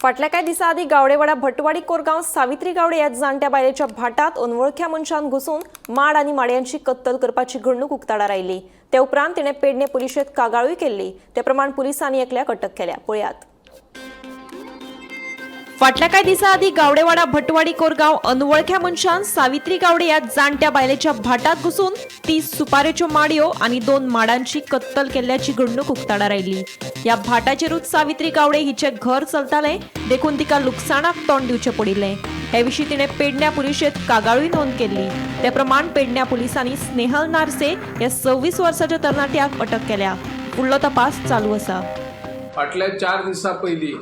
फाटल्या कांय दिसां आदीं गावडेवाडा भटवाडी कोरगांव सावित्री गावडे ह्या जाणट्या बायलेच्या भाटात अनवळख्या मनशान घुसून माड आनी माडयांची कत्तल करपाची घडणूक उक्ताडार आयली. ते उपरांत तिणें पेडणे पुलिशेंत कागाळूय केल्ली. ते प्रमाण पुलिसांनी एकल्याक अटक केल्या. पळयात. फाटल्या कांय दिसां आदीं गावडेवाडा भटवाडी कोरगांव अनवळख्या मनशान सावित्री गावडे ह्या जाणट्या बायलेच्या भाटात घुसून 30 सुपारेच्यो माडयो आनी 2 माडांची कत्तल केल्ल्याची घडणूक उक्ताडार आयली. ह्या भाटाचेरूच सावित्री गावडे हिचें घर चलतालें, देखून तिका लुकसाणाक तोंड दिवचें पडिल्लें. हे विशीं तिणें पेडण्या पुलिशेंत कागाळूय नोंद केल्ली. ते प्रमाण पेडण्या पुलिसांनी स्नेहल नार्से ह्या 26 वर्साच्या तरणाट्याक अटक केल्या. फुडलो तपास चालू आसा. फाटल्या 4 दिसां पयलीं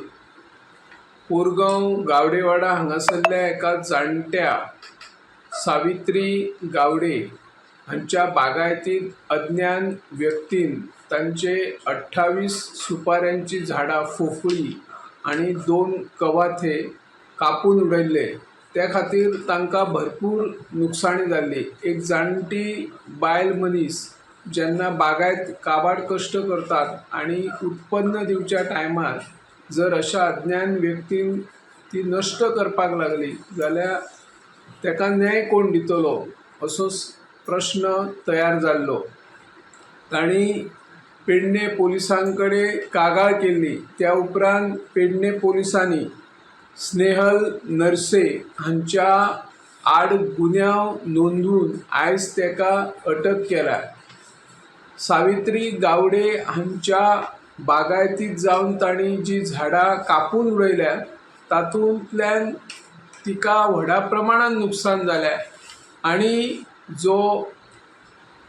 कोरगांव गावडेवाडा हांगासरल्या एका जाणट्या सावित्री गावडे हांच्या बागायतींत अज्ञान व्यक्तीन तांचे 28 सुपाऱ्यांचीं झाडां फोफळी आनी 2 कवाथे कापून उडयल्ले. त्या खातीर तांकां भरपूर लुकसाणी जाल्ली. एक जाणटी बायल मनीस जेन्ना बागायत काबाड कश्ट करतात आनी उत्पन्न दिवच्या टायमार जर अशा अज्ञान व्यक्तीन ती नश्ट करपाक लागली जाल्यार ताका न्याय कोण दितलो असो प्रश्न तयार जाल्लो. तांणी पेडणे पुलिसां कडेन कागाळ केल्ली. त्या उपरांत पेडणे पुलिसांनी स्नेहल नर्से हांच्या आड गुन्यांव नोंदून आयज ताका अटक केल्या. सावित्री गावडे हांच्या बागायतींत जावन तांणी जीं झाडां कापून उडयल्या तातूंतल्यान तिका व्हडा प्रमाणान नुकसान जालें आनी जो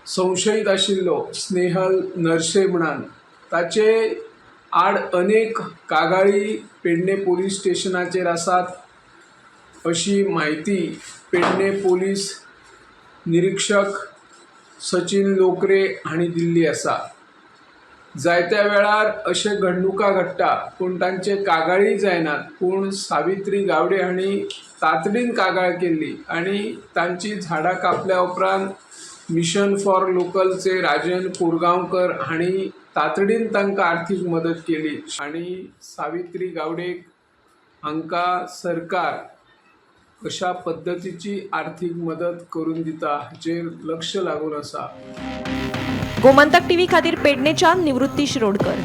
संशयीत आशिल्लो स्नेहल नर्से म्हणान ताचे आड अनेक कागाळी पेडणे पोलीस स्टेशनाचेर आसात अशी म्हायती पेडणे पोलीस निरिक्षक सचीन लोकरे हांणी दिल्ली आसा. जायत्या वेळार अशे घडणुका घडटा पूण तांचे कागाळी जायनात, पूण सावित्री गावडे हांणी तातडीन कागाळ केल्ली आनी तांची झाडां कापल्या उपरांत मिशन फॉर लोकलचे राजन कोरगांवकर हांणी तातडीन तांकां आर्थीक मदत केली आनी सावित्री गावडेक हांकां सरकार अशा पद्दतीची आर्थीक मदत करून दिता हाचेर लक्ष लागून आसा. गोमंतक टीव्ही खातीर पेडणेच्यान निवृत्ती शिरोडकर.